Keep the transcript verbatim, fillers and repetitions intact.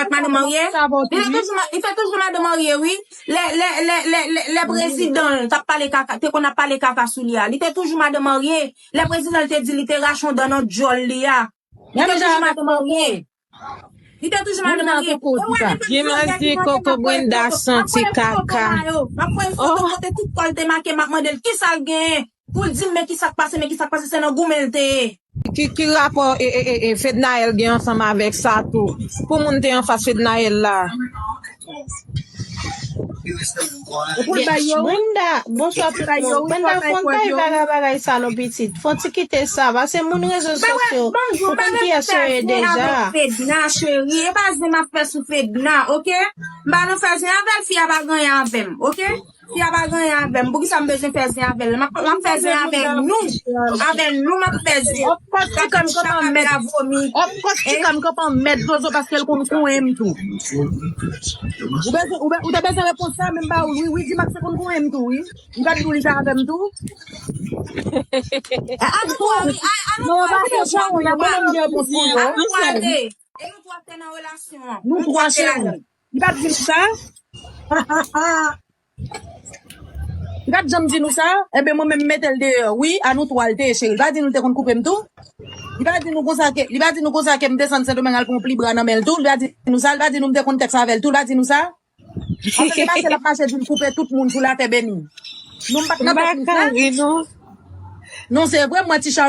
Madan Marye? Li te toujou ma- li te toujou Madan Marye, wi. Lè, lè, lè, lè, lè, lè prezidan l t ap pale kaka, te konn ap pale kaka sou li a. Li te toujou Madan Marye. Lè prezidan l te di li te rache yon dan nan dyòl li a. Li te toujou Madan Marye. Li te toujou Madan Marye. Gimans di Koko Brenda santi kaka. M ap voye foto kote tout kò l te make, m ap mande l kisa l genyen. Pou l di m, men kisa k pase, men kisa k pase, se nan goumen l te ye. Ki, ki rapò e, e, e, e, Fednaelle gen ansanm avèk sa tou? Pou moun te anfas Fednaelle la. Brenda, bonswa tout moun. Brenda, fon kay bagay bagay sa non pitit. Fon ti kite sa, pase moun rezo sosyo, ou konn kiyès yo ye deja. Fedna, cheri, e pa zen m ap fè sou Fedna, oke? M pa nan fè zen avè l, fi a pa gen anyen avè m, oke? Fi a pa gen anyen avè m. Poukisa m bezwen fè zen avè l? M ap, m ap fè zen avè nou. Avè nou, m ap fè zen. Of course, ti kanm kanpan mèt. Of course, ti kanm kanpan mèt, Jojo, paske l konn konyen m tou. Ou bezwen, ou be- ou te bezwen repons sa, men m ba ou l, wi, wi, Dimax se konn konyen m tou, wi. M ka di w li te avè m tou. A nou twa, wi, a, a nou twa, wi, a nou twa, wi. A nou twa, wi. E nou twa te nan relasyon an. Nou twa, cheri. Li pa t di m sa? Li pa t janm di nou sa? Enben, mwen menm, m mete l deyò. Wi, a nou twa l te ye, cheri. Li pa di nou l te konn koupe m tou? Li pa di nou konsa ke, li pa di nou konsa ke m desann Sendomeng al pran yon pli bra nan men l tou? Li pa di nou sa? Li pa di nou m te konn tèks avè l tou? Li pa di nou sa? Apre se pase l ap mache di l koupe tout moun sou latè beni. Nou, m pa t nan tèt nou sa? Non, se vre, mwen, Ti Cha